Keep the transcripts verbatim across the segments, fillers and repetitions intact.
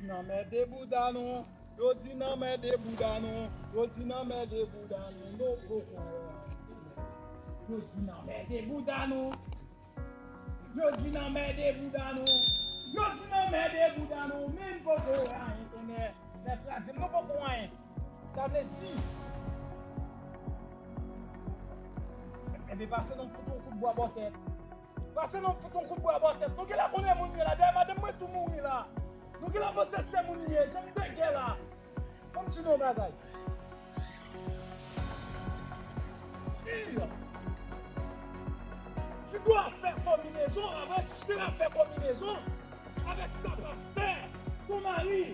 N anmède bouda nou. Yo di n anmède bouda nou. Yo di n anmède bouda nou. Nou poko wè anyen. Yo di n anmède bouda nou. Yo di n anmède bouda nou. Yo di n anmède bouda nou. Men n poko wè anyen, tonnè. Nèg kraze m, nou poko wè anyen. Sa vle di, enben, pase non fout yon kout bwa bò tèt. Pase non fout yon kout bwa bò tèt. Nou genlè konnen moun ye la. Dayè madanm mwen tou mouri la. Nou genlè panse se moun li ye. Jan m degè la. Ban m di nou yon bagay. Fi, tu dois faire combinaison avec, tu seras faire combinaison avec ta pasteur, ton mari.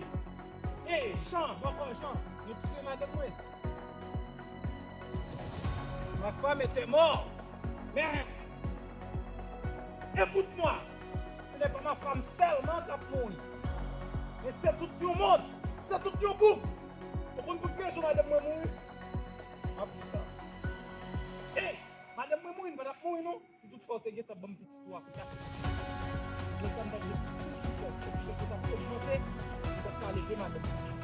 Hey, Jean, bòkò Jean, nou tiye madanm mwen. Ma femme était morte. Mais, écoute-moi, ce n'est pas ma femme seulement qui a mouru. Men se tout yon mond, se tout yon boug. Ou konn pou ki rezon madanm mwen mouri? M ap di sa. Ey, madanm mwen mouri, m pa t ap mouri non. Si toutfwa w te gentan ban m pitit ou a pou sakrifis, men sa m t ap gen plis ki sèl, konsyans mwen t ap ogmante, m t ap ka leve madanm mwen.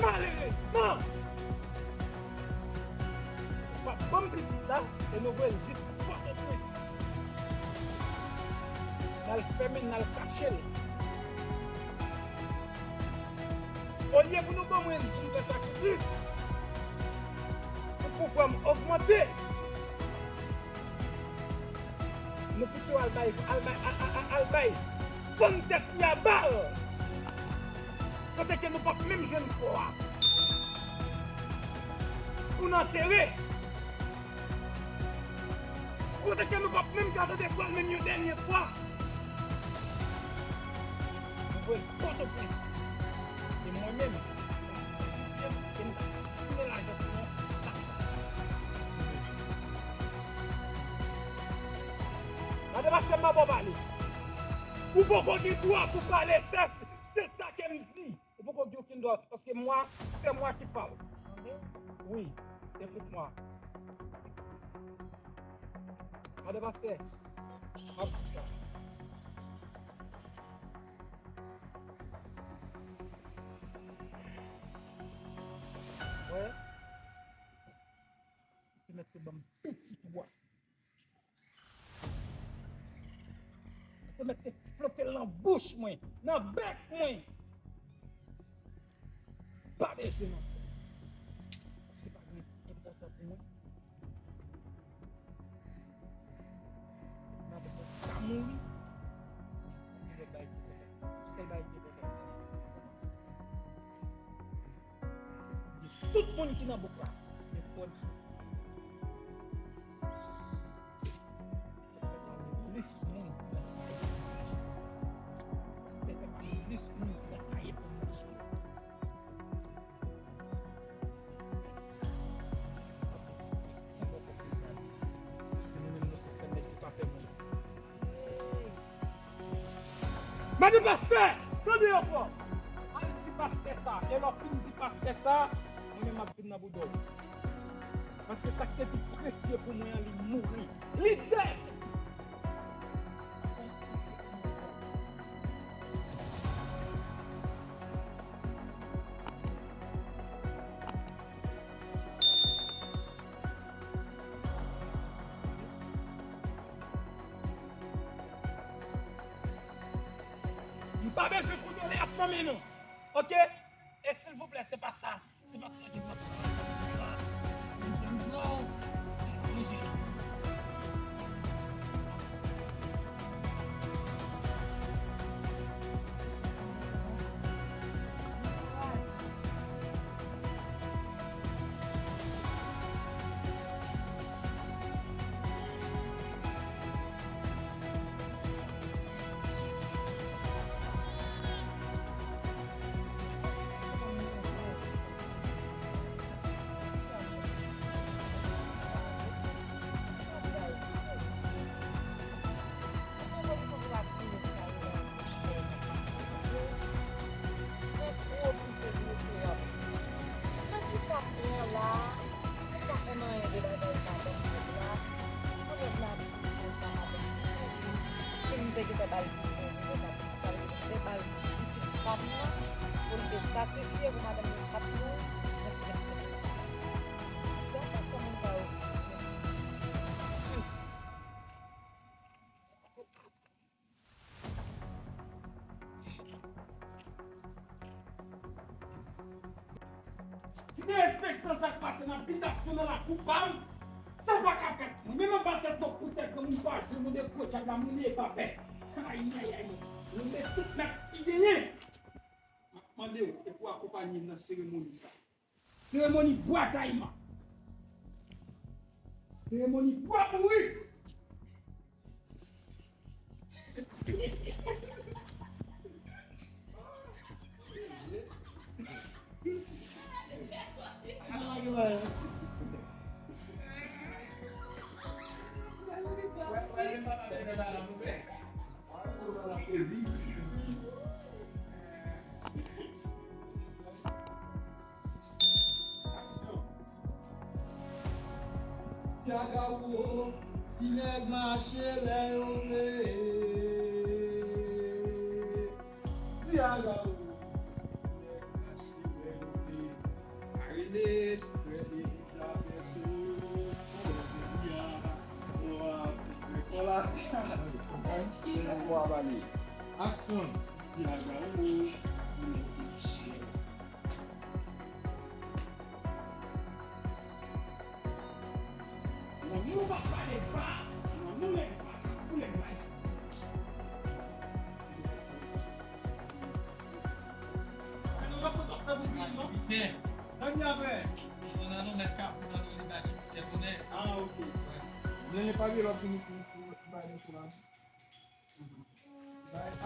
Malerezman, ou pa ban m pitit la, e nou voye l jis Pòtoprens. N al fèmen l, n al kache l. Olye pou nou ban mwen l pou m fè sakrifis, pou pouvwa m ogmante, nou pito al bay, al bay, a, a, a, al bay fann tèt li a bal. Kote ke nou p ap menm jwenn kò a pou n antere. Kote ke nou p ap menm ka tande vwa l menm yon dènye fwa. Nou voye l Pòtoprens. E mwen menm, m ap sakrifye m e m t ap simen lajan sou mwen chak. Gade pastè m pa ba w pale. Ou poko gen dwa pou pale, se, se sa ke m di. Ou poko gen okenn dwa, paske mwa, se mwa ki pale. Wi, écoute-moi. Gade pastè, m ap di sa. Wè, ou te mèt te ban m pitit ou a. Ou te mèt te flote l nan bouch mwen, nan bèk mwen. Pa bezwen m ankò. Paske pa gen enpòtan pou mwen. Madanm mwen ka mouri. Yon lòt bagay ki enpòtan. Sèl bagay ki enpòtan pou mwen. Se pou tout moun ki nan bouk la, men pran swen. Plis moun ki nan kaye pou manje. Pastè fè pale plis moun ki nan kaye pou manje. Paske nou menm nou se sèl nèg ki pa pè moun. Mande pastè! Tande ankò! Al di pastè sa. E lè w fin di pastè sa, mwen menm m ap vin nan bouda w. Paske sa k te pi presye pou mwen an, li mouri. Li dèd! M pa bezwen kondoleyans nan men nou. Oke? E silvouplè, se pa sa. Se pa sa ki pral pase la. Mwen jwenn dlo. Mwen jwenn. Pou l te sakrifye pou madanm li ap mouri. Jan w konn moun sa yo. Ti derespektan sa k pase nan bitasyon nan lakou pa m, sa pa ka fèt. Mwen menm anba tèt non pou tèt granmoun pa jwe mande gwo djab la mouye pa pè. Ayayay. Nou met tout nèg ki genyen. M ap mande w e pou akonpanye m nan seremoni sa. Seremoni bwa kayman. Seremoni bwa mouri. Ti agawo, ti nèg mache lè yo vle. Ti agawo, ti nèg mache lè yo vle. Arele, frè Elizabèto, frè Maria, frè Paula. Aksyon. Ti agawo, ti nèg mache. Lanmou pa pale ba, lanmou lè pa ka koule bay. Sa nou wè kote w ap fè pou byen, non? Pite. Dani avè. Konan nou mèt kafou nan nou li bay Jipitè bonè. Ah, ok. Dani pa gen lòt pou nou, pou, pou, pou bay nou sou la.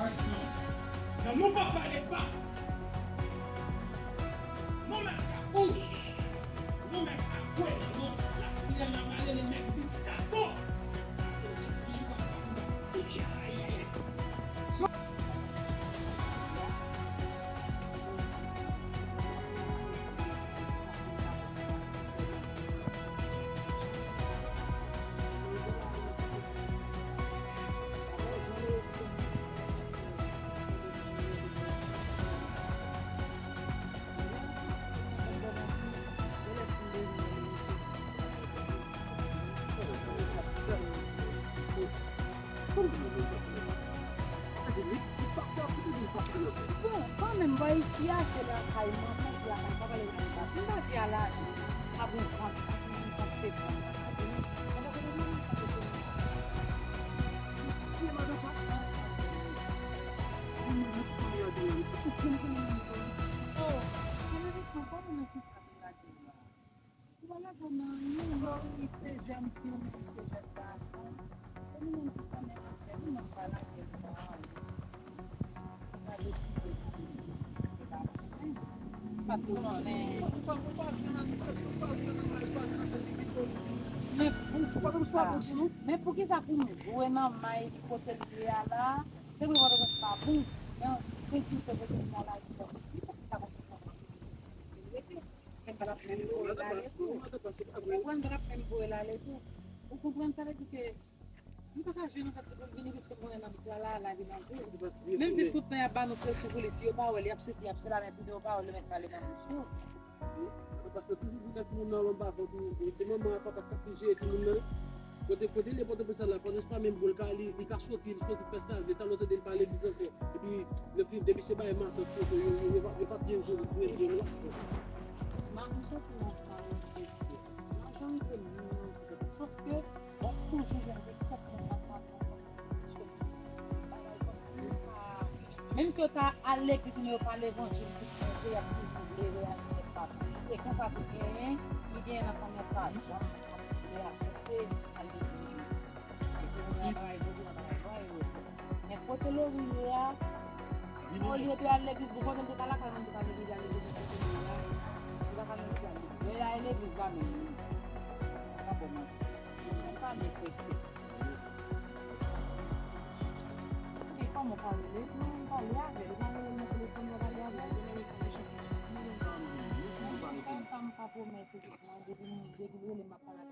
Aksyon. Nan nou pa pale ba. Nou mèt kafou. Nou mèt akwe nan nou. La sirèn la pale, le mèt biskato. Bon, kanmenm, bò isi a, se lakay manman, se lakay papa, lè nou pa di a la, pa bon, pa bon, pa bon, pa bon. Men poukisa, men poukisa pou m jwe nan may li kote l ye a la? Se vre Pòtoprens pa bon, men se si w te rete nan lari, li pa ta konprann. Mwen pa t ap menm voye l ale tou. Ou konprann, mwen pa t ap menm voye l ale tou. Ou konprann, sa vle di ke nou pa ka jwenn anfèt pou l vini, piske m konnen nan bouk la, la, la vin anpil. Menm si tout tan y ap ba nou presyon pou li, si yo pa wè l, y ap sesi, y ap sela, men pou yo pa wè l, yo mèt pale nan bouch yo. Paske toujou di lè timoun nan anba vant ou, se manman ak papa k ap jere timoun nan. Kote, kote li ye Pòtoprens la, Pòtoprens pa menm bon, li ka, li, li ka soti, li soti fè sa l vle, talè w tande li pa legliz ankò. Epi, depi, depi se bagay matant yo, yo, yo, yo, yo pa, yo pa byen jere, byen jere. Mwen, m soti nan pawòl de Dye. Majorite moun nan se konsa. Sòf ke w ap toujou jwenn de kèk moun k ap pale nan kòmantè. Bagay kòmsi yo pa, menm si yo ta al legliz, men yo pa levanjil, tout moun se y ap toujou vle reyalite pa. E konsa tou genyen, li genyen nan fanmi an pa janm vle aksepte al legliz. Men kote Lorin ye a, olye de al legliz, pou kote l te ka lakay mwen, te ka legliz, al legliz, kote l ye a, li pa ka menm al legliz. Lè y al legliz la menm, li pa bon manti. Mwen pa menm kretyen. E kòman w pa rele? Non, m pale avè l. Ou pa rele l nan telefòn, ou pa pale avè l. Sa, sa m pa pwomèt ou. Mwen, depi m, depi l rele m, m ap pale avè l.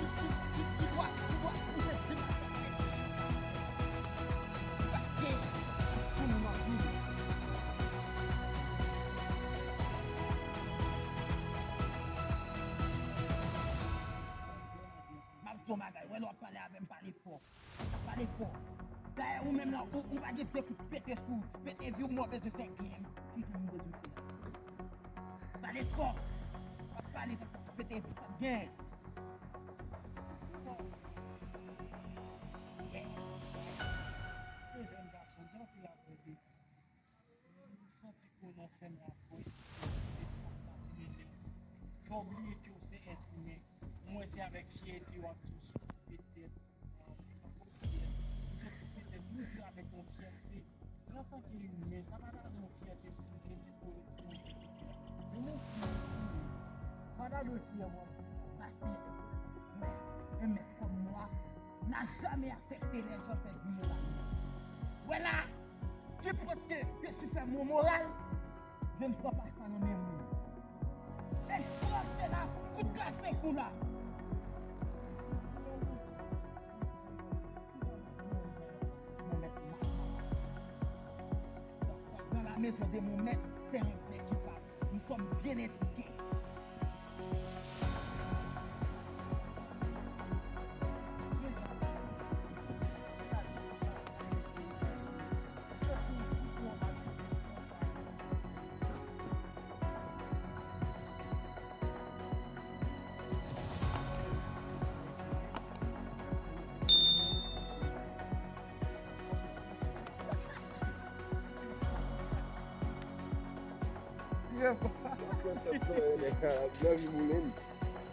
Ti, ti, ti, ti dwat, ti dwat, pouse, ti dwat. Paske, pou nou anpil. M ap di w bagay, wè lè w ap pale avè m, pale fò. Pale fò. Dayè, ou menm la, ou, ou pa gen de kout pete sou ou, ti pete vi w, mwen bezwen fè gen. Ki jan m bezwen fè? Pale fò. W ap pale tankou ti pete vi, sa t gen. Yeah. Se jèn gason, gen anpil afè de. M santi ke w nan fè m la, boy, se sa k ap mennen w. Fè w bliye ke w se èt imen. Mwen, se avèk fyète w ap di w sot petèt. Sot petèt, nou di l avèk yon fyète. Men antanke imen, sa pa ta dwe yon fyète pou nou, se pou nou di yon fyète. Men nou fyè, nou fyè. Pa ta dwe fyè, w ap di sa. Pastè, mwen, un mec comme moi n'a jamais accepté les gens faire du mal à lui. Wè la, tu penses que, que tu fais mon moral? Je ne crois pas ça nan men moun. Ey, frape la, fout kase kou la. Mon maître, dans la maison de mon maître, c'est un vrai qui parle. Nous sommes bien éduqués. Pran sèt san, nèg la, nan vi moulen.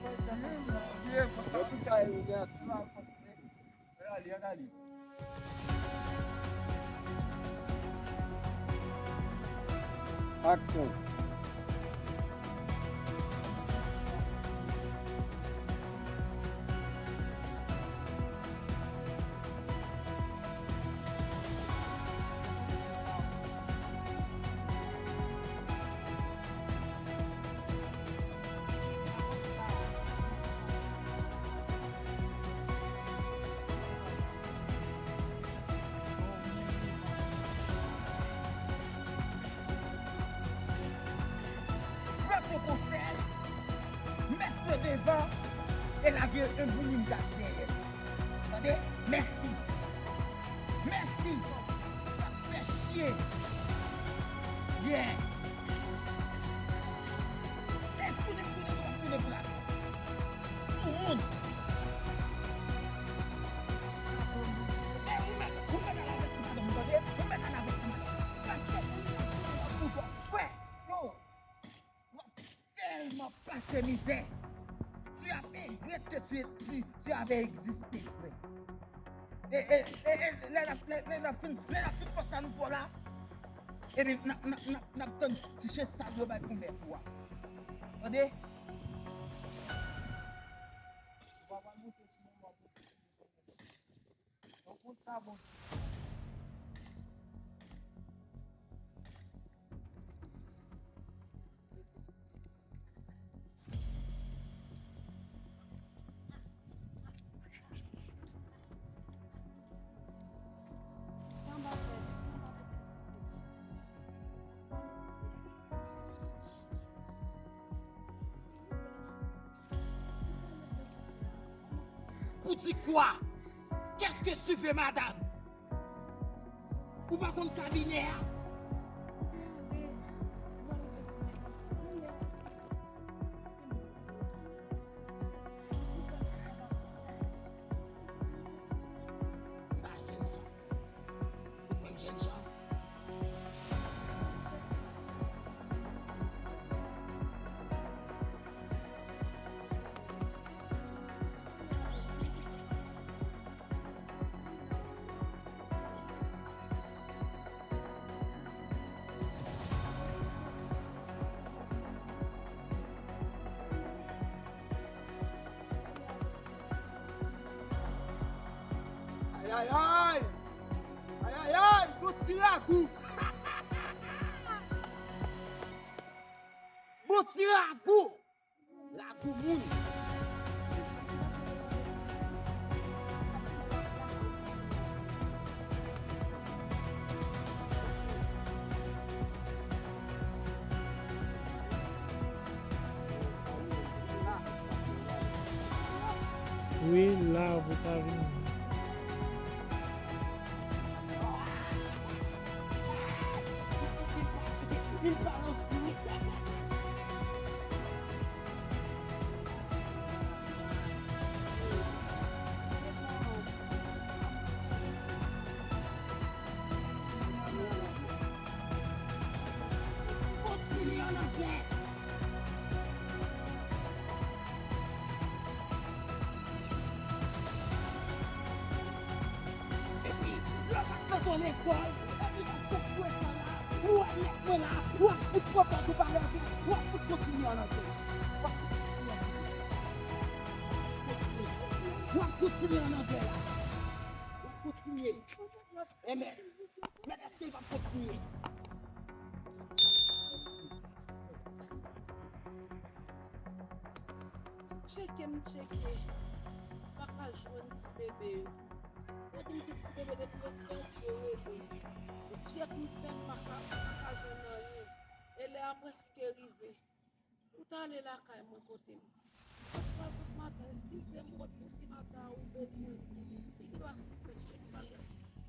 Mwen tout sa, e, nèg. Aksyon. Pran poko fè l, mèt yo devan e lage yon boulin gas dèyè. Tande? Mèsi. Mèsi. Sa fè chye. Yeah. E tounen, tounen, tounen, tounen pou la. Sou moun. E ou mèt, ou mèt al avèti madanm ou, tande? Ou mèt al avèti madanm. Paske moun nan tounen nan boudò. Frè, yo. W ap tèlman pase mizè. Tu as regret que tu, tu, tu avais existé, frè. E, e, e, e, lè n ap, lè, lè n ap fin, lè n ap fin fè sa nou fè la, epi n ap, n ap, n ap, n ap tann ti chen sal yo bay pou mèt ou a. Tande? Ou pa pral monte sou mwen, m ap monte sou mwen. Donk, moun sa bon. Pour dire quoi? Qu'est-ce que tu veux, madame? Ou pa konn kabinè a? Ay, ay, ay! Ay, ay, ay! Bon ti ragou! Bon ti ragou! Ragou moun! Wi, la pou ta vini. Kontinye an anglè. Epi, lè w ap kanpe lekòl, epi w ap fout fwet la, ou wè nèg mwen la, w ap fout pwopòz ou pale anglè, w ap fout kontinye an anglè. W ap fout kontinye an anglè. W ap kontinye. W ap kontinye. Amen. Men èske l p ap kontinye? Tcheke m tcheke. M pa ka jwenn ti bebe yo. Yo di m tout ti bebe depi yo fèt, yo rele. Tchek m fè m pa ka, m pa ka jwenn anyen. E lè a prèske rive. Ou t ale lakay mwen kote m. Papa, tout maten, eskize m, wòt pou ti maten a ou bezwen. Li gen asistans tout maten.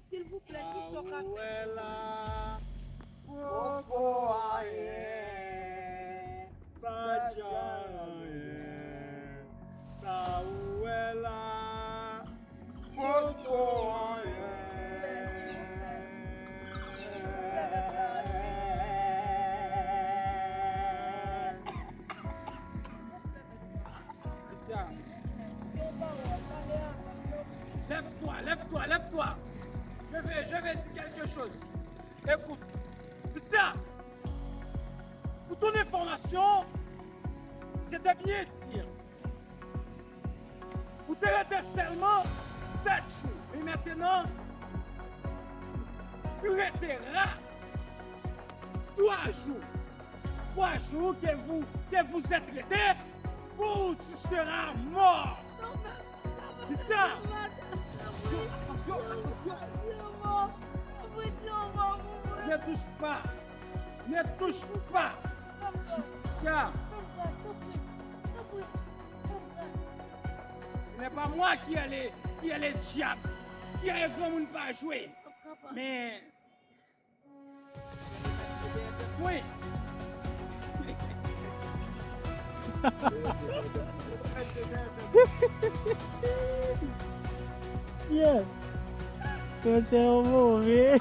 Silvouplè, kisa w ka fè? Sa ou wè la, poko anyen, pa djay anyen. Sa ou wè la, poto anyen. Aksyon, je te byen di, ou te rete sèlman sèt jou. Men mentenan, tu resteras trois jours. Trois jours que vous, que vous êtes restés, ou tu seras mort. Lisa! Attention, attention, attention. Ne touche pas. Ne touche pas. Lisa! Ce n'est pas moi qui est le, qui est le diable. Ki a granmoun pa jwe. Men Wi. Yeah. Konsèy ou move.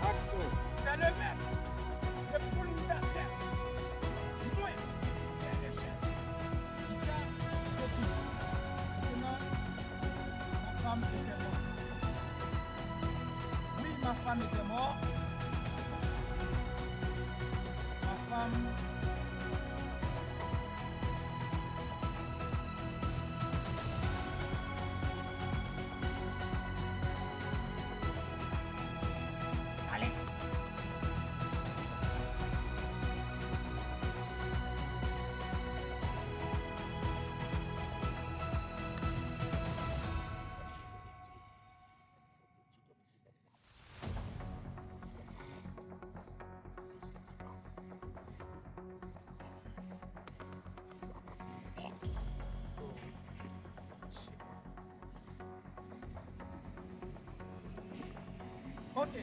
Aksyon. Fè leve. Se pou n atè. Mwen, fè leve. Lisa, se tou. Maintenant, ma femme était morte. Oui, ma femme était morte. Ma femme Ok.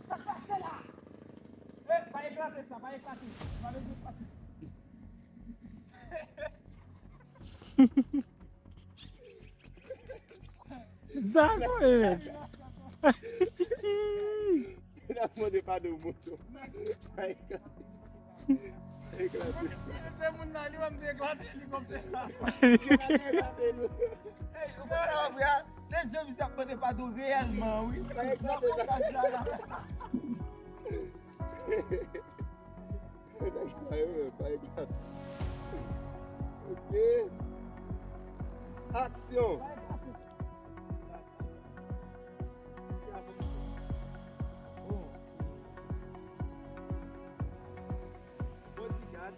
Sa k pase la? Eh, pa eklate sa, pa eklate. Pa bezwen eklate. Sa konnen. N ap mande padon moto. Ay, eklate. Se moun nan, li menm te eklate elikoptè la. Eklate nou. Ey, ou konn sa vre a? Se jan misye ap mande padon reyèlman, wi. Nan montaj la, la. Nèg sa yo menm, pa eklate. Ok. Aksyon. Bon. Bodyguard.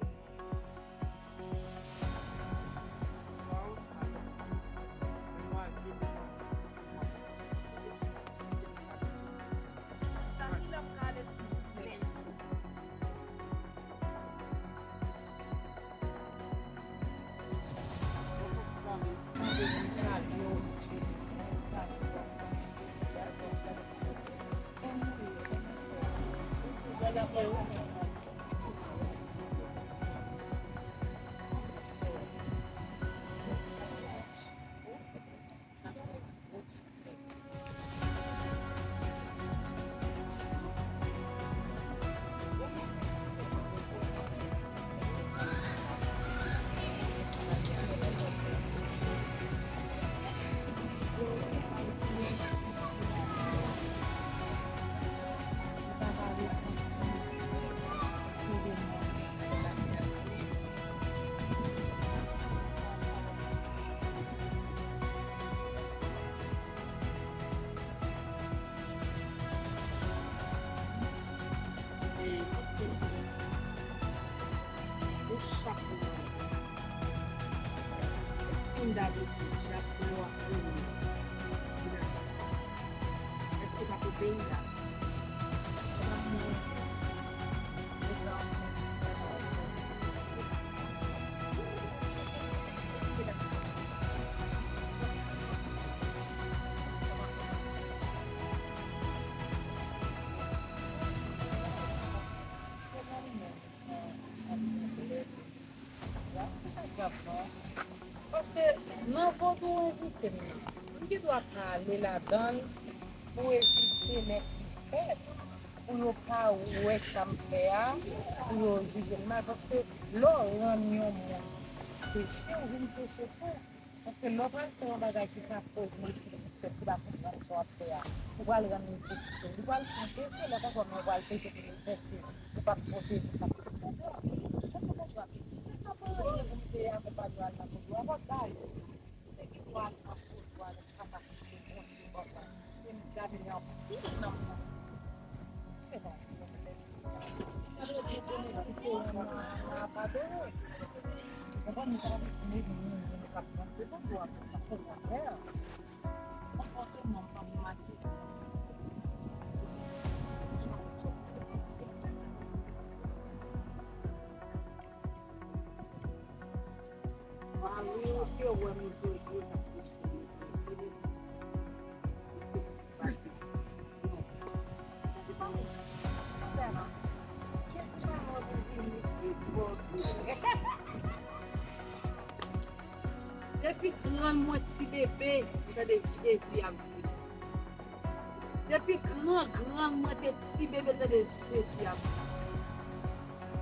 Pou chak moun. Si m ta vle pou chak moun ap premye. Èske w t ap obeye la? Paske nan vodou envite m nan, m gen dwa pa ale ladan l pou evite lè ki fèt, pou yo pa wè sa m fè a, pou yo jije m mal. Paske lè w rann yon moun peche, ou vin peche tou. Paske lè w pral fè yon bagay ki ka koz mechanste ki pa konprann sa w ap fè a, ou pral rann li pou li. Li pral fè yon peche, lè konsa ou menm ou pral peche pou li fè ke ou p ap pwoteje sa ki pou fè a. Èske Bondye ap fè sa? Pa anyen pou m te akonpanye w al nan vodou a, w ap bay. Nèg ki pou al nan vodou a, nèg kapasite Bondye ban mwen. E m gade li anpil nan mwen. Se pa yon pwoblèm. Sa vle di ke nou kite yon nan padone. Konprann, nou pa vle di nèg nou, nou, nou k ap panse vodou a konsa. Okontrè, konpòteman m panse m ap kite. Alo, te wè m toujou nan kesyon. Depi grann mwen ti bebe, m tande Jezi ap vini. Depi gran grann mwen te ti bebe, tande Jezi ap vini.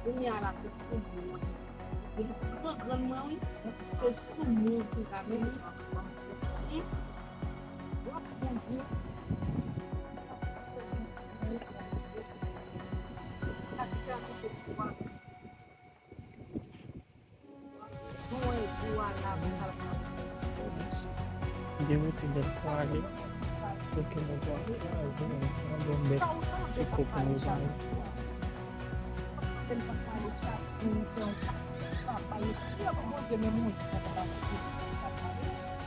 Kounye a la, se sou mwen. Depi se gran grann mwen, wi, se sou mwen ki ka vini. Bondye. Gen wote bèt pwale, okenn lòt pwale kraze, yon bon bèt ti kòk nou ba yo.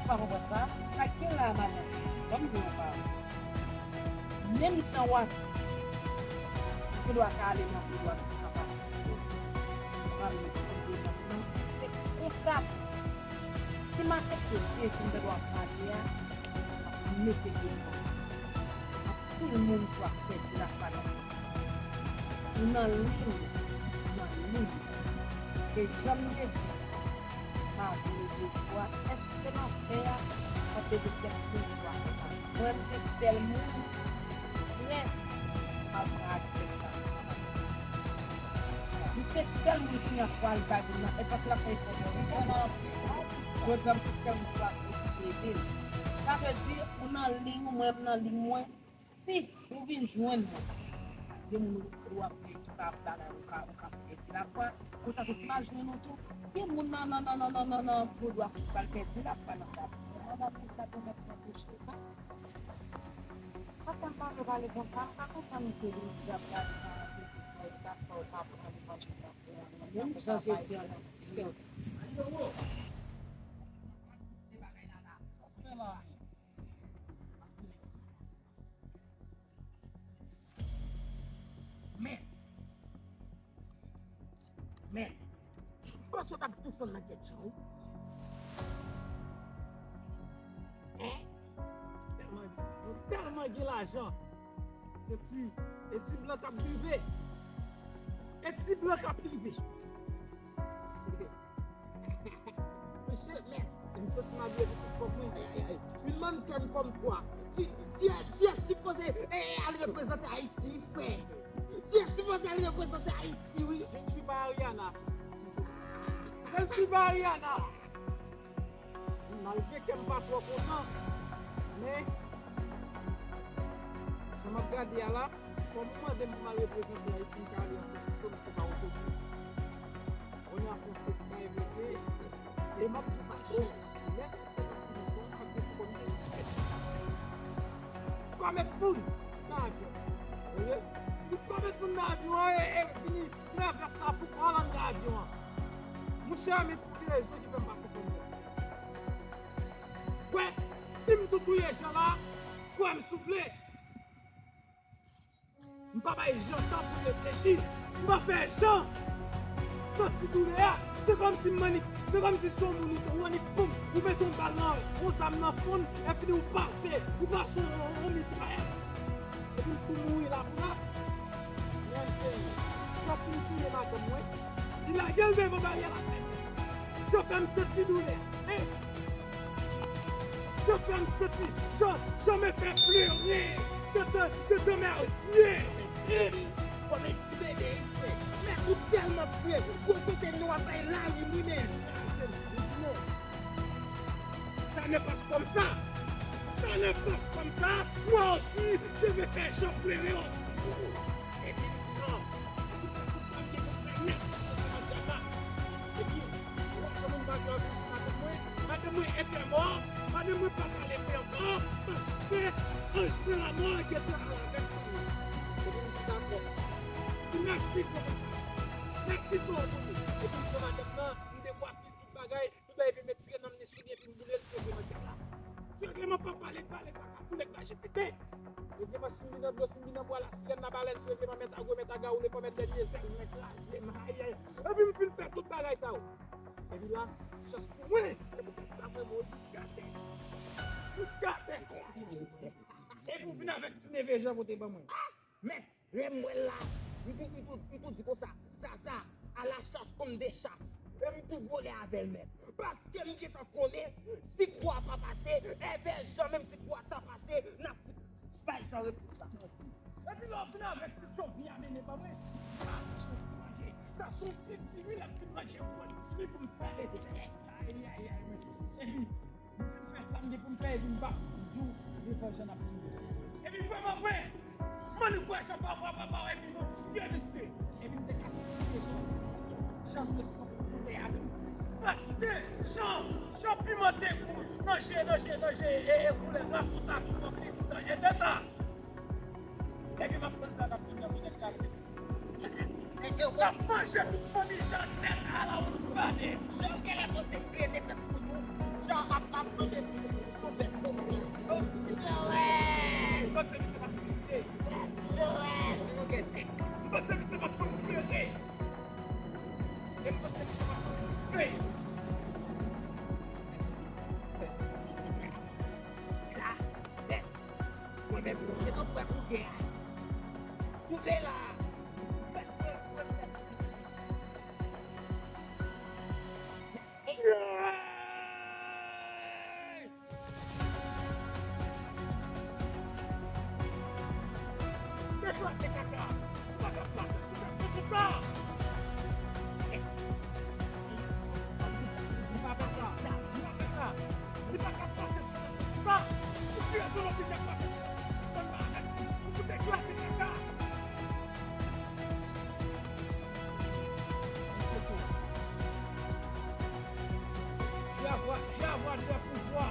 Sa w konprann sa? Sa k gen la, madanm? Ban m di w yon pawòl. Menm jan w ap di, ou gen dwa ka ale nan vodou a, ou ka pati vodou a, ou ka mete vodou a nan, se konsa tou. Si m aksepte Jezi, m gen dwa pale a, m mete vodou a. Anpil moun tou ap pèdi lafwa nan vodou. Ou nan liy, ou nan liy. E jan m te di, pa vle de twa, èske nan fè a, pa te de kèk moun twa konpa? Mwen, m se sèl moun ki gen, pa vle ak tèt la. M se sèl moun ki gen fwa al bay moun nan, e paske l ap fè efò pou mwen. Jodi a, m se sèl moun ki ap pwofite ede l. Sa vle di, ou nan liy ou, mwen, m nan liy mwen. Si ou vin jwenn mwen, gen moun ou ap fè ki pa bagay, ou ka, ou ka pèdi lafwa. Konsa tou, si m al jwenn ou tou, gen moun nan, nan, nan vodou a ki pral pèdi lafwa nan sa. Madanm, pou sa pèmèt mwen touche, pa di sa. Sa fè m pa vle pale konsa, m pa konprann ke li ap gade sa, li ap fè w pa pran levanjil nan. Menm jan Jezi an nan siyèl. Men. Men. M panse w t ap toufe l nan tèt jan, wi. Hein? Tèlman, nou tèlman gen lajan. Se ti, e ti blan k ap drive. E ti blan k ap drive. Mesye, men, m santi m abiye pou tout kòb mwen. Une mannequin comme toi, tu, tu es, tu es supposé, eh, al reprezante Ayiti, frè. Tu es supposé al reprezante Ayiti, wi. Je ne suis pas Ariana. Je ne suis pas Ariana. Malgre ke m pa twò kontan, men, jan m ap gade a la, kòm ou mande m pou m al reprezante Ayiti, m ka ale an Frans pito, men se pa ototou. Ou konn an Frans se ti bagay vre ke, e m ap di sa tou, lè m te nan prizon, m ap gen kòm de twa mèt moun nan avyon. Tande? Pou twa mèt moun nan avyon an, e, e, vini nan vès la pou pran anndan avyon an. Monchè, men pou ki rezon ki fè m pa konprann sa. Kwè, si m tou touye jan la, kwè m souple. M pa bay jan tan pou reflechi. M pa fè jan santi doulè a. Se kòmsi m annik, se kòmsi se yon moun ou, ou annik poum, ou mete yon bal nan, yon zam nan fon l, epi ou pase, ou pase yon, yon, yon mitrayèt. Epi l tou mouri la pou la. Men Senyè, jan pou l touye madanm mwen, li lage l devan baryè la. Jan fè m santi doulè. Hein? Jan fè m santi, jan, jan me fè plere de, de, de, de mes yeux. Kòm ti bebe, frè. Men ou tèlman pre, gwo tete nwa bay lari, wi, men. N'est pas comme ça. Ça n'est pas comme ça. Moi aussi, je vais faire Jean pleurer aussi. Epi m di non. M di fè tout sa m gen pou m fè nèt pou m fè madyama. Epi, ou wè kòman m pa jwe avèk madanm mwen? Madanm mwen enpè mò, madanm mwen pa pale pè ankò, paske anj de lanmò gentan al avèk mwen. Epi m di dakò. M di mèsi pou mèsi pou ou. Epi m pran madanm nan, m dekwafe tout bagay, tout bagay, epi m retire nanm li sou li, epi m boule l sou regleman tèt la. Sou regleman pa pale, pale, pa ka boule, krache, pete. Regleman si m vin nan dlo, si m vin nan bwa, lasirèn, labalèn, sou regleman mèt a gwo, mèt a gawoule, pa mèt dènye zèl, mèt kraze m, ayayay. Epi m fin fè tout bagay sa yo. Epi la, chans pou mwen, se poutèt sa mwen, mwen diskatè. Diskatè. Epi w vin avèk ti neve jan pote ban mwen. Men, lè m wè l la, m tou, m tou, m tou di konsa, Zaza, à la chasse homme de chasse. E m tou vole avè l nèt. Paske m gentan konnen, si kou a pa pase, èvè jan menm si kou a ta pase, n ap fout bay jan repons la. Epi lè w vin avèk ti chonpi a mennen ban mwen, sa, sa se yon ti manje. Sa se yon ti dimi, lè m fin manje, m pran dimi pou m fè desè. Ayayay, men. Epi, m fin fè sa m gen pou m fè, epi m pa di w devan jan n ap vin. Epi vrèman vre, man, nou kwè jan papa, papa, epi nou tye misye. Epi m te ka tye jan, jan te santi koulè a tou. Paske jan, jan piman te gou nan je, nan je, nan je, e, e koulè la, konsa tou fòk li gou nan je tèt la. Epi m ap tann sa k ap vin nan minèt kase. N ap manje tout fanmi Jan nèt a la ou gade. Jan genlè panse kreye defèt pou nou. Jan ap ap manje sou sou fèt konsa. Ti Joel! M panse misye pa t konn lite. Ti Joel! Li gen nèk. M panse misye pa t konn plere. E m panse misye pa t konn respè. La, nèt. Mwen menm, mwen gentan prè pou gè a. Souple la. Eklate kaka! Pa ka pase sou mwen konsa! Li pa fè sa! Li pa fè sa! Li pa ka pase sou mwen konsa! Pou ki rezon l oblije ap pase sou mwen? Sa n pa avèti pou koute eklate kaka! Jè a vwa, jè a vwa de pouvwa.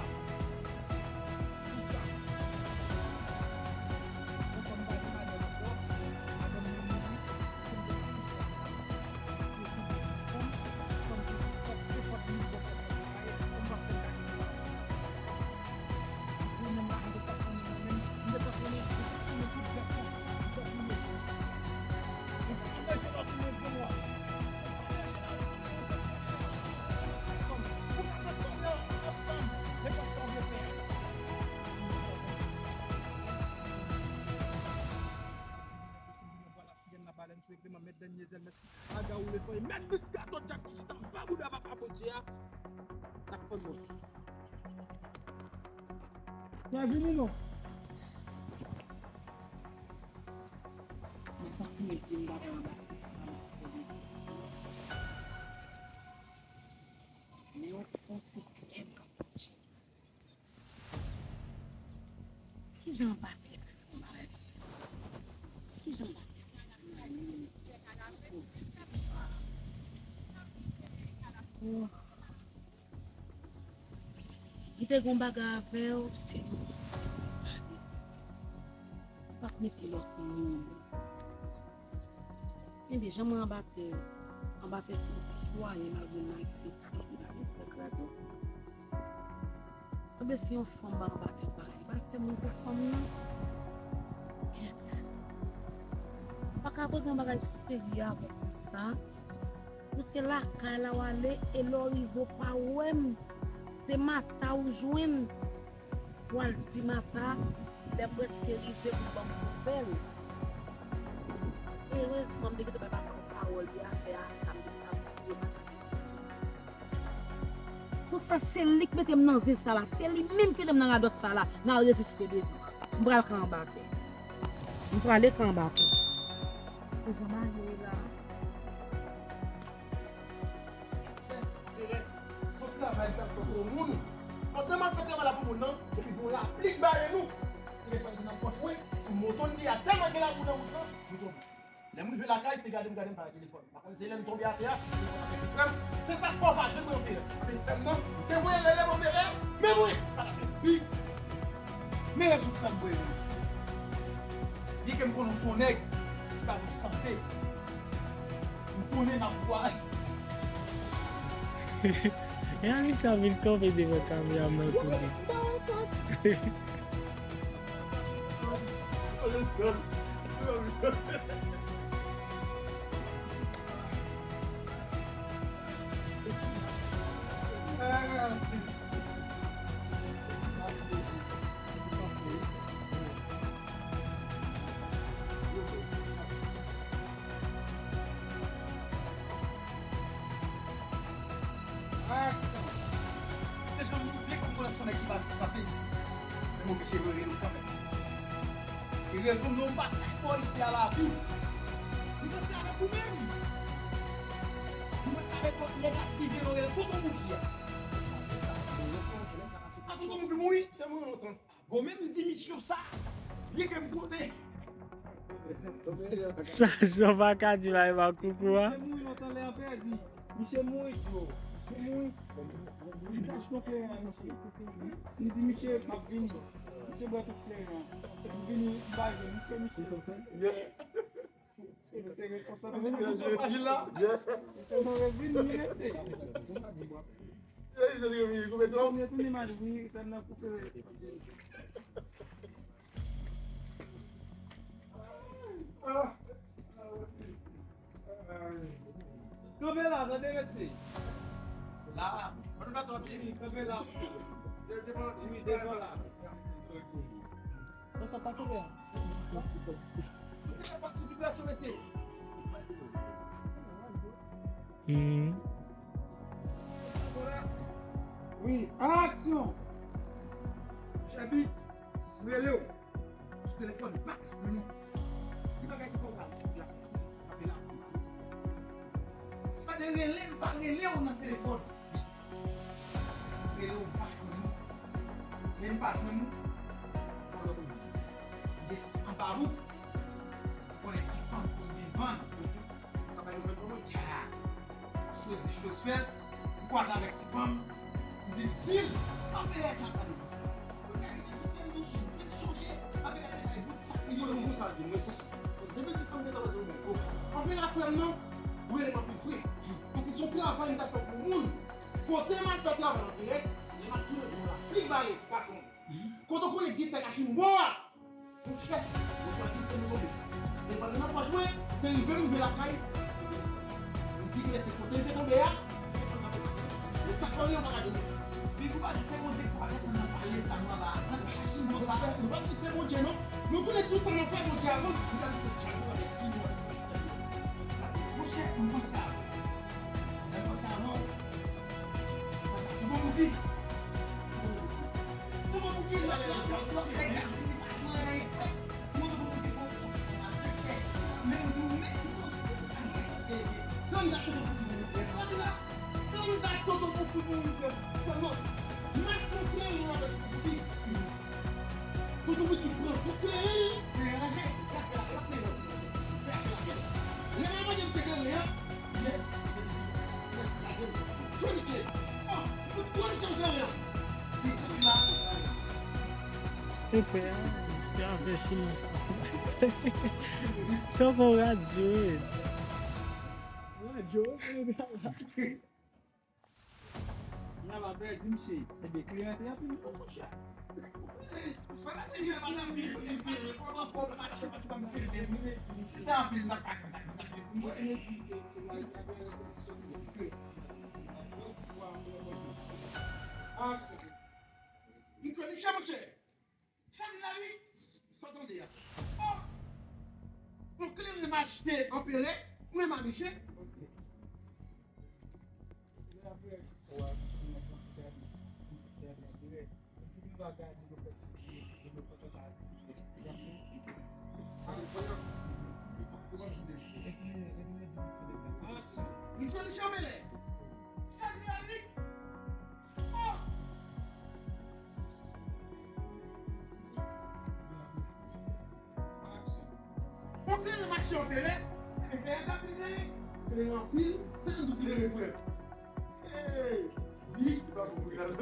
Mèt Miskato djab ki chita anba bouda papa Bondye a, n ap fann mwen. Byenvini non. Mwen pa konnen si m ta pral anba tèks la, m ap fè rezistans. Men ofans se kè m k ap touche. Kijan Mbappé fè fè yon bagay konsa? Kijan Mbappé fè fè yon bagay konsa? Oh. Li te gon bagay avè w, se nou. Ou pa t mete lòt moun. Men deja mwen anba tè, anba tè se yon sitwayen malgre l nan fek, li pa gen sèk la tou. Sanble se yon fanm ba anba tè parèy. Ba fè moun pou fanm nan. Kèt. Ou pa ka pran yon bagay serye avè konsa. Ou se lakay la w ale, e lè w rive w pa wè m. Se Mata ou jwenn. W al di Mata, lè m prèske rive pou ban m nouvèl. Erezman, m te gentan bay Mata yon pawòl de afè a, m te gentan priye Mata. Tout sa, se li k mete m nan zen sa la, se li menm k mete m nan radòt sa la, nan reziste de nou. M pral ka anba tè. M prale ka anba tè. Kote m ale la? Son travay sa fè pou moun. Pandan m ap fè travay la pou moun nan, epi gon lapli k bare nou. Telefòn nan pòch mwen, sou moto n ye a, tèlman gen labou nan wout lan, nou tonbe. Lè m rive lakay, se gade m gade m pa gen telefòn. M pa konn se lè m tonbe atè a, telefòn ap rele frè m. Se sa k fè w pa jwenn mwen, Mere. Apre frè m nan, te voye rele mwen, Mere, men mwen pa t ap fè. Wi. Mere sou frè m voye rele. Byenke m konnen w se yon nèg ki pa gen sante. M konnen n ap pwale. E Alisa vin kanpe devan kamera m nan tou li. Aksyon! Se jan m doute kòm konesyon nèg ki pa sante, men m oblije rele w kanmenm. Paske rezon m nan w pa trè fò isi a lavi. Li panse avèk ou menm. Li panse avèk lòt nèg la ki vle rele tonton Bouki a. A tonton Bouki mouri? Se mouri lontan. Bon, menm dimisyon sa, byenke m pote. Sa, sa w pa ka di la, e pa koukou a. Misye mouri lontan lè an pèdi. Misye mouri, bro. Misye mouri. Li tache nan kleren an, misye. Li di, misye, m ap vini. Misye bwè tout kleren an. M vini, m pa jwenn. Misye, misye. Yes. Se, se rekonsantre. Misye la. Yes. Misye mouri vini, mesye. Ey, misye te vini koupe twòp. Tounen, tounen imaj, wi, sa nan koupe. Kanpe la, tande, mesye. La, mwen pa twò byen. Wi, kanpe la. De-, devan ti, wi, devan la. Ok. Bon, sa pase byen. Mwen te fè pati sou viblasyon, mesye. Mhm. Wi, aksyon! Chèbik, m rele w sou telefòn, pa jwenn ou. Ki bagay ki fè w pral isit la? Ti pa rele w. Se pa de rele m pa rele w nan telefòn. Rele w pa jwenn ou. Lè m pa jwenn ou, fò lòt ou. M desann anba wout. Ou konnen ti fanm pou vin vann. Ou ka bay nouvèl pou mwen. Ka. Chose dit, chose faite. M kwaze avèk ti fanm. M di l, di l, anpè a ka pale. Mwen ka identifye l dousi, di l sonje, anpè a te bay bout sak li yo. Mwen konsa di, mwen konsa. Depi ti fanm gentan panse mwen gwo. Anpè a frè m nan, ou rele m anpil vre. Paske se yon travay m ta fè pou moun. Kote m al fè travay anpè, lè m al tounen pou la. Pli bare, gason. Kote w konnen gen tèt a chimbo a? Monchè, yo pa di se nou tonbe. Devan nan pòch mwen, se rive m rive lakay. M di genlè se kote l te tonbe a. Men sa k fè w pa ka jwenn. Big ou pa di se Bondye ki fè w desann nan palè sa nou anba a. Nan kachimbo sa. Monchè, nou pa di se Bondye non. Nou konnen tout sa n ap fè Bondye avan. Nou ta di se dyab ou avèk ki nou ap fè. Monchè, m panse a ou. Lè m panse a nou. Panse a tonton Bouki. Tonton Bouki, lòt, lòt, lòt, lòt nèg la di li pa gen anyen fè. Mwen tonton Bouki se yon, se yon malfektè. Men mwen di ou menm tonton Bouki se pa gen anyen fè. Tann dat tonton Bouki mouri frè m. Tann dat tonton Bouki mouri frè m. Frè m, non. M ap fè yon kleren avèk tonton Bouki. Tonton Bouki pran tout kleren li. Kleren ranje. Fè afè la, fè afè la. Fè afè la. Lè m al mande m se kleren an. Epe a, epe a fè siman sa. Tankou radyo, wi. Radyo, wi. Nan la pèdi, misye. Ebyen, kliyan te anpil, monchè. Sa se yon madanm ki pa gen kòb ankò, mache pa t konn se de minit. Misye te anpil nan kaka. Mwen te di se pou mwen, y ap fè rezolisyon de kre. Aksyon. Misye, misye, monchè. Sa di la wi. Sa w tande a? Oh! Yon kleren m achte anperè, mwen m abiche. Misye li chanmen lè. Sa di la wi. Oh!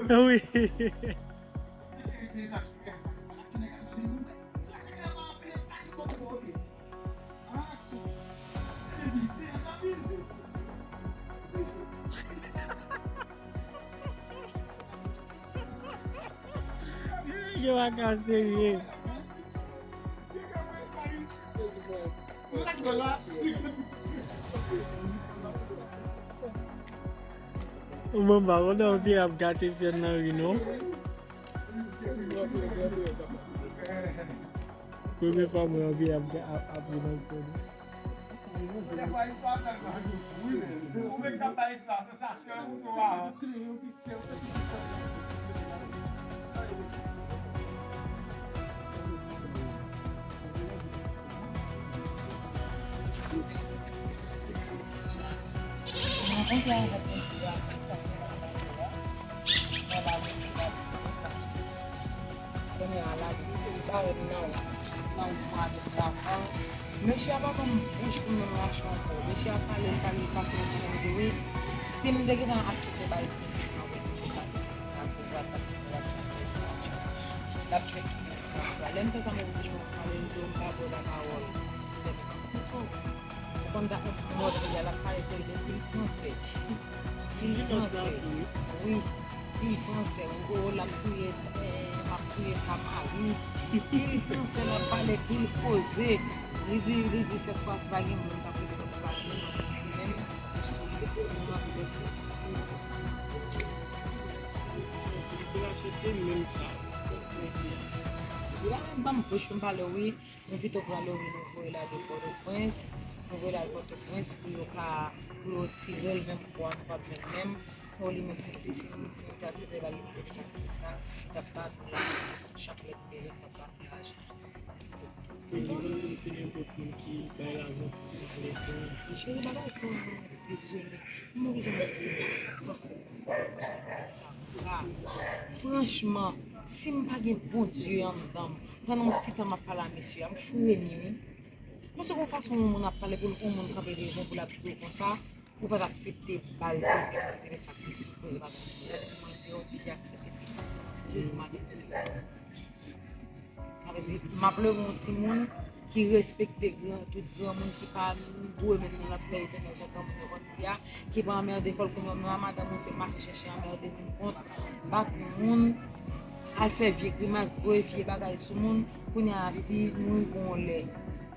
Wi. Yo pa ka serye. Mwen pa konn anpil ap gate sèn nan wi non. Premye fwa mwen anvi ap, ap, ap ri nan sèn. Kounye a la, li bare m nan, nan mwa de lavan. Mesye a pa ban m bouch pou m menm rache ankò. Mesye a pale, l pale, l pase, l pale, m di wi. Si m te gentan aksepte bay pitit mwen, wi, pou sa, pou sa, pou sa, pou sa, l ap tcheke tout moun nan la. Lè m fè sa, m oblije pale, m di w, m pa ba w lapawòl. Ou konn dat mòd li a, l ap pale se de pil fransè. Pil fransè. Wi, pil fransè. Ou l ap touye, eh, l ap touye kamari. Pil fransè, l ap pale, pil koze. Li di, li di, sèt fwa, si pa gen moun k ap rete nan pale, li menm, li sou lès, li nan lès. Li te asosye menm sa. Li la menm ban m bouch pou m pale, wi. Nou pito prale wi, nou voye l ale Pòtoprens. Nou voye l al Pòtoprens pou yo ka, pou yo tire l menm kou a, nou p ap jwenn menm. Pou li menm, se li, se li, se li t ap tire l al, li t ap sa, li t ap bat nou la, chak lè nou bezwen, t ap bat nou lajan. Se, se konsi se nenpòt moun ki bay lajan pou se malè pou. Cheri, bagay sa, dezole. Mwen oblije mwen eksepte sa, sa, sa, sa, sa. Franchman, si m pa gen Bondye anndan m, pandan yon ti tan m ap pale a mesye a, m fremi wi. Paske yon fason yon moun ap pale pou l, yon moun kanpe devan pou l ap di w konsa, ou pa t aksepte ba l pitit ou te fè sakrifis ou poze madanm ou. L ap di mwen te oblije aksepte pitit mwen pou madanm mwen. Sa vle di, m ap leve yon timoun ki respekte gran, tout granmoun, ki pa goumen nan lapè etènèl, jan granmoun yo konn di a, ki pa anmède kò l. Kounye a, menm madanm ou se mache chèche anmède moun kont, bat moun, al fè vye grimas, voye vye bagay sou moun. Kounye a, si nou rive yon lè,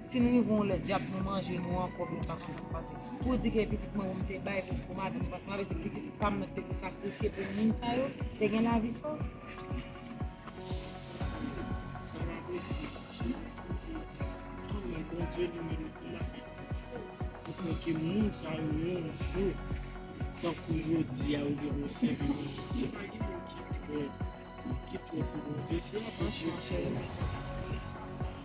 si nou rive yon lè, dyab nou manje nou ankò, nou pa konn sa k pase. Pou di ke pitit mwen, ou m te bay pou, pou madanm, m pa, m ap di pitit pa m nan te pou sakrifye pou moun sa yo, te gen lavi sòt. Sa m ap rete, m santi, kòman Bondye li menm, li ap, li kwè ke moun sa yo, yon jou, tankou jodi a, yo gen pou yo sèvi Bondye. Paske pa gen moun ki twò, ki twò pou Bondye, se yon Bondye. Franchman, cheri, mwen, jiskilè.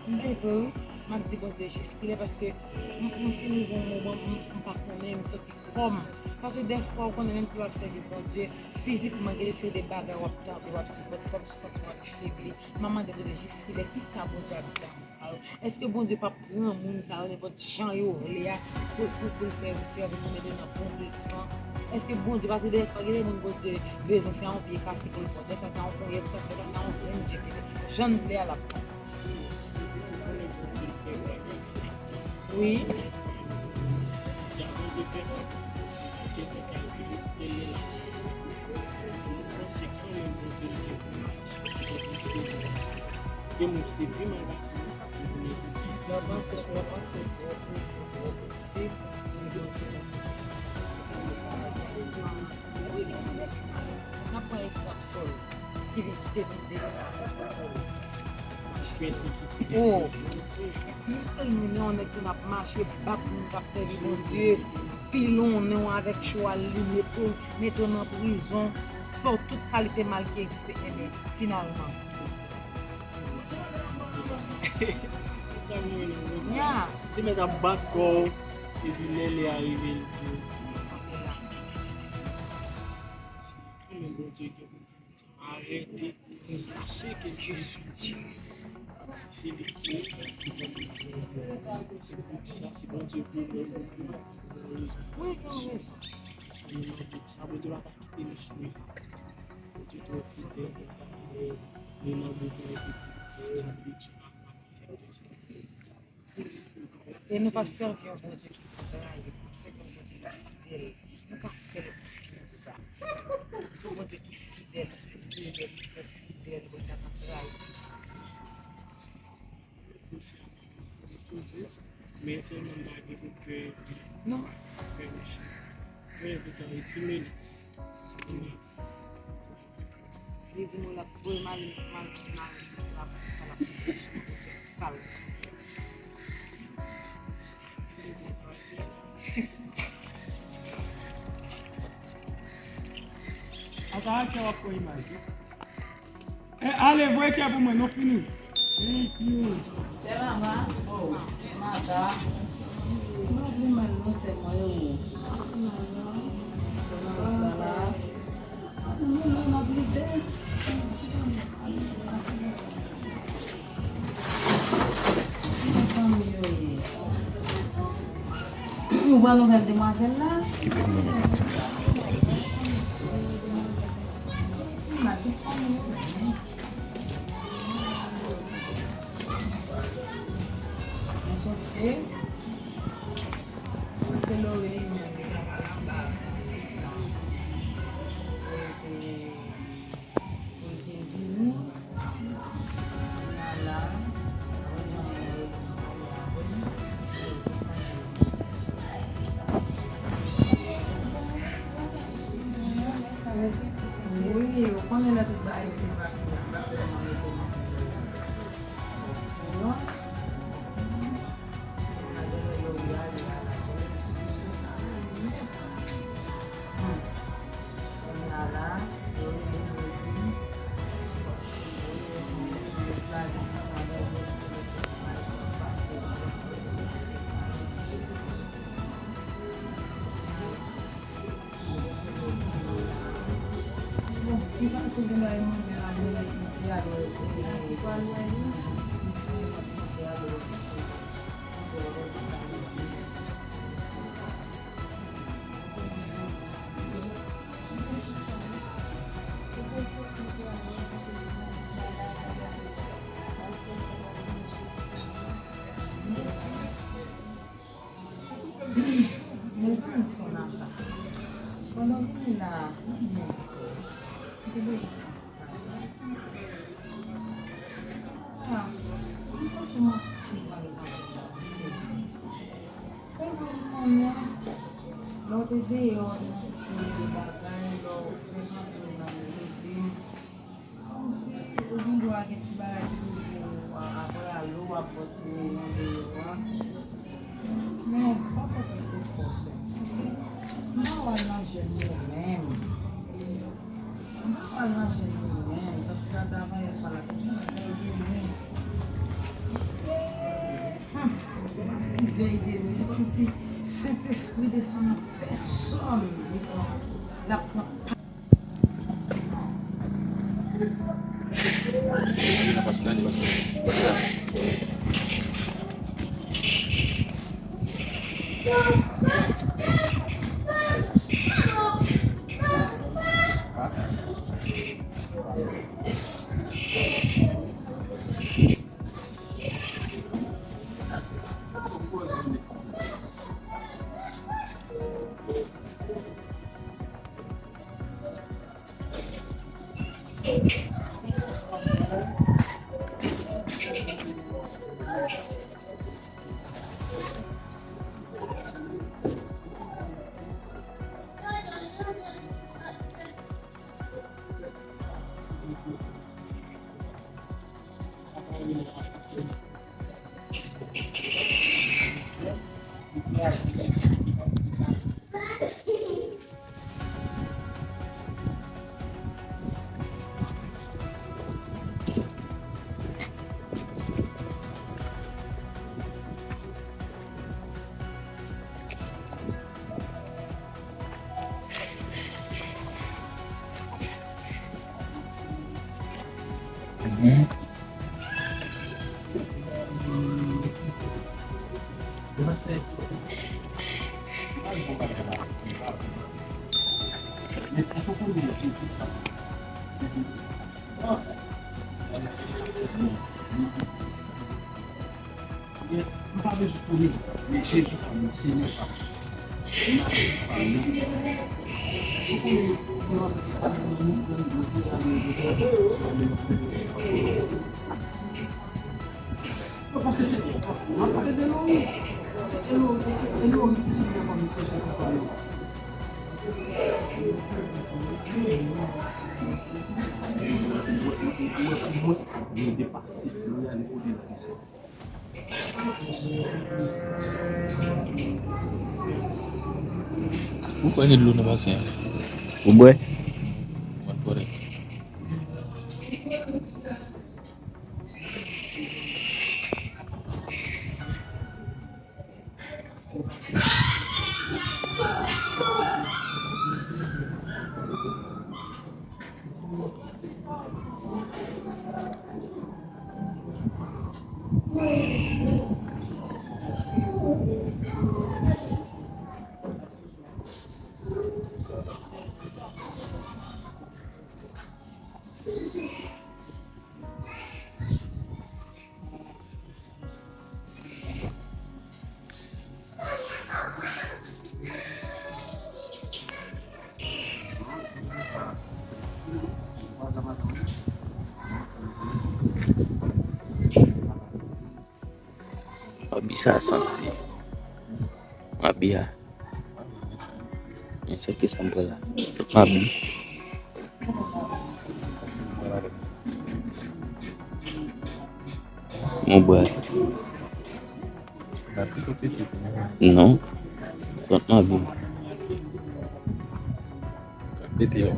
M bay vre, wi. M ap di Bondye jiskilè, paske m, m fin rive yon moman, m, m pa konnen, m santi kò m. Paske dèfwa, ou konnen, menm ke w ap sèvi Bondye, fizikman, gen de seri de bagay w ap tande, w ap sipòte, kòmsi w santi w ap febli. M ap mande Bondye jiskilè, kisa Bondye ap di a moun sa yo? Èske Bondye p ap pran moun sa yo nenpòt jan yo vle a pou, pou, pou l fè yo sèvi, pou mete yo nan bon direksyon an? Èske Bondye, paske dèfwa, gen de moun Bondye bezwen se a yon pye kase pou l pran, dèfwa se a yon ponyèt, dèfwa se a yon grenn djèt, jan l vle a l ap pran. Wi. Gen moun ki te pi mal pase nou, jounen jodi a. Lè w panse, lè w panse, lè w panse, lè w panse, n ap pran egzanp Sòl, ki vin, ki te vin deveni apot Pòl. Pèsekite. Oh. Li te mennen yon nèg ki ap mache, bat moun k ap sèvi Bondye, pilonnen w avèk chwal li, mete w, mete w nan prizon, fè w tout kalite mal ki egziste, enben, finalman. Sa mwen nan Bondye. Ya. Li te mèt ap bat kò w, epi lè lè a rive, li di w, Men Bondye gen pou di, arete, sache ke je suis Dieu. Se, se li ki, ki Bondye di. Se pou sa, se Bondye vle nou pou nou rezon. Wi, nou rezon. Sa Bondye pa ta kite nou echwe. Bondye twò fidèl, li nan mouvman epi Satan vle tchou. E nou p ap sèvi yon Bondye ki pou trayi, nou p ap sèvi yon Bondye ki fidèl. Nou ka fè l konfyans. Se yon Bondye ki fidèl, ki fidèl, ki fidèl, Bondye a pa trayi pitit li. Toujou, men sèlman m pa gen pou pè, non, pè mechan. Mwen, tout sa, e ti menas. Ti menas. Li di nou l ap voye mari, mari, mari, l ap, sa l ap fè sou mwen, fè sa l. Ata a kè w ap pran imaj, wi. Eh, ale, voye kè pou mwen, nou fini. Thank you. Sè Mama, oh, Mata. Mwen vle mal non sè mwen yo. Sè Mama la. Ou pran nouvèl demwazèl la? Li mal gen fanmi yo menm. Men sòf ke, se Lori li menm ki ta pral anba pitit la. E, e, pou l te vini, kounye a la, wi, ou konnen lè tout bagay fin pase, a pa tèlman rete nan prizon. Mezanmi, Sonata, pandan w vini la, ou byen pè. M te bezwen fè yon ti pale. Sonata, m santi m anpil mal nan tèt la, wi, seri. Sèlman m konnen, lè w te deyò, w te di bagay, lè w fè rantre nan legliz, kòmsi ou gen dwa gen ti bagay ki rive w, apre alo w ap bò ti reyon deyò a. Men, fò w fè plis efò, sè. Paske m pa wè l nan je m yo menm. M pa wè l nan je m yo menm. Tankou gade avan yè swa la, tout moun veye de nwi. Se, hmm, ti veye de nwi. Se kòmsi Sentespri desann nan pèsòn. Li pran, l ap pran Ou kwè gen dlo nan basen an? Ou bwè? Mwen kòrèk. Abi sa santi. Abi a. Men se ki sa m pran la? Se pa abi. Mon bwè. Non. Kont m abi. Mete yo.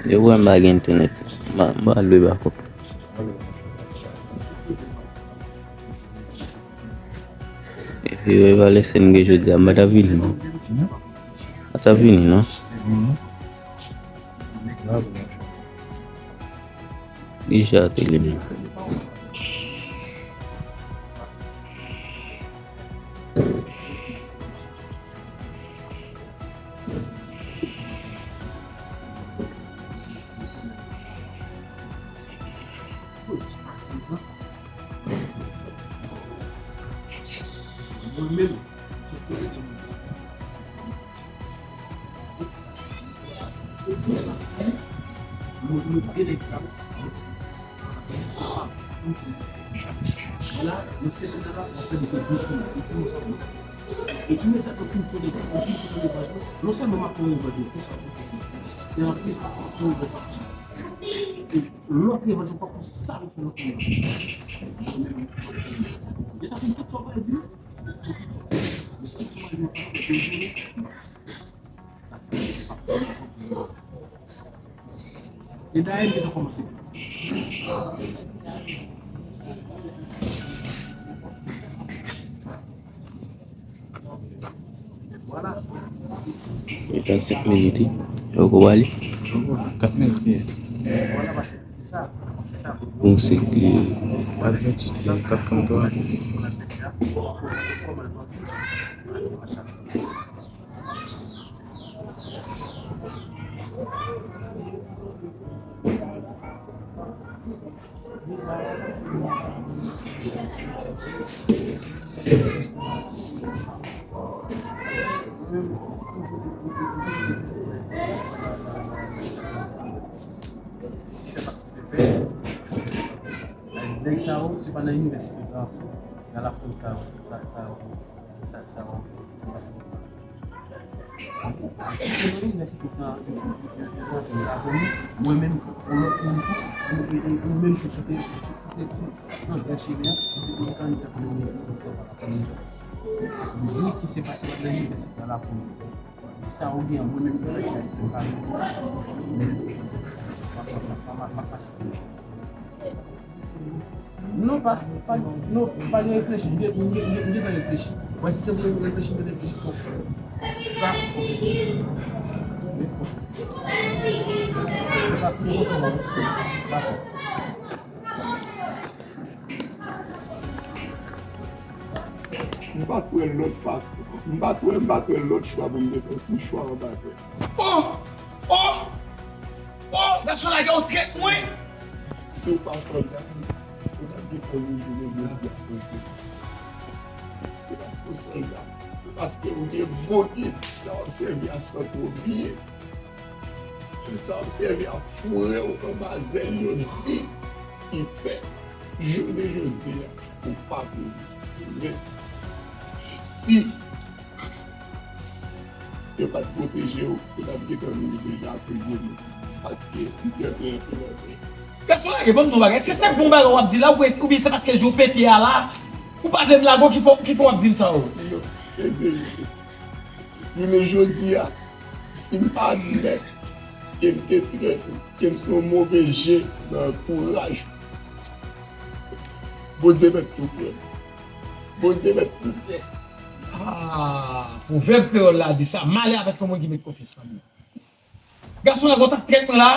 Yo wè m pa gen entènèt. M pa, m pa lwe bakòp. Epi yo evalye sèn gen jodi a, m pa t ap vini non. M pa t ap vini non. Deja te li menm. Mwen menm, E dayè m te kòmanse. Vwala. E trannsenk minit, wi. Yo ko pale. Kat minit, wi. Bon, se ke kat ventuit, kat tranntwa. Nèg sa yo, se pa nan inivèsite yo aprann. Nan lakou sa yo, se sa, sa yo, se sa, sa yo. Mèsi pou tan, pou tan ke w akonpanye mwen menm, yon lòt moun tou, ou, ou, ou menm ki sou te, sou, sou, sou te, sou, sou antrè chemen an, ou te konn tann tankou yon, yon pastè pa konn. Li ki se pase nan men li, mèsi pou la pou li. Sa ou gen, mwen menm, mwen menm, se pa, pa, pa, pa, pa, Non, pa, pa, non, pa gen reflechi. M gen, m gen, m gen, m gen tan reflechi. Mwen, si se pou reflechi, m reflechi twòp. Sa, m pa t wè lòt fason. M pa t wè, m pa t wè lòt chwa pou m te fè, si chwa anba tè. Oh! Oh! Oh! Gason lage w trèt mwen! Si w pa sòlda, ou t ap gentan mouri jounen jodi a, frè. Se paske w sòlda. Se paske ou gen bon gid, sa w ap sèvi a san tro byen. Sa w ap sèvi a foure w anba zèl yo di ki fè jounen jodi a, ou pa mouri. Men, si yo pa t pwoteje w, ou t ap gentan mouri deja, premye moun. Paske ou gentan enplimante. Pèsonèl, reponn nou bagay. Se sa k bon bagay w ap di la, oubyen, oubyen se paske je w pete a la, ou pa vle m lage w ki fè, ki fè w ap di m sa yo? Non, se verite. Jounen jodi a, si m pa admèt ke m te trèt ou, ke m se yon move je nan antouraj ou, Bondye mèt tou kwè m. Bondye mèt tou kwè m. Ah, pwovèb kreyòl la di sa, malè avèk yon moun ki met konfyans nan moun. Gason la, ou t ap trèt mwen la,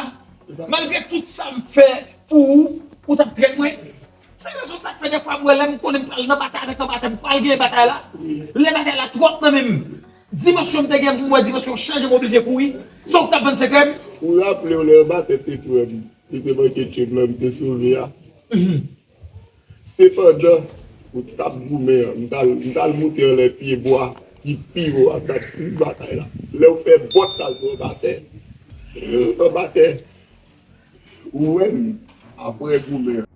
malgre tout sa m fè pou ou, ou t ap trèt mwen. Se rezon sa k fè dèfwa m wè lè m konnen m pral nan batay avèk anbatè, m pral genyen batay la. Lè batay la twòp nan men m, dimansyon m te gen pou m wè dimansyon chanje, m oblije kouri. Se ou k t ap vann sekrè m. Ou raple w lè anbatè te twè m, li te manke tchèb lan m te sove a? Sepandan, ou t ap goumen an, m t al, m t al moute anlè pyebwa ki pi wo a, m t ap swiv batay la. Lè w fè bòt la sou anbatè, anbatè, ou wè m apre goumen an.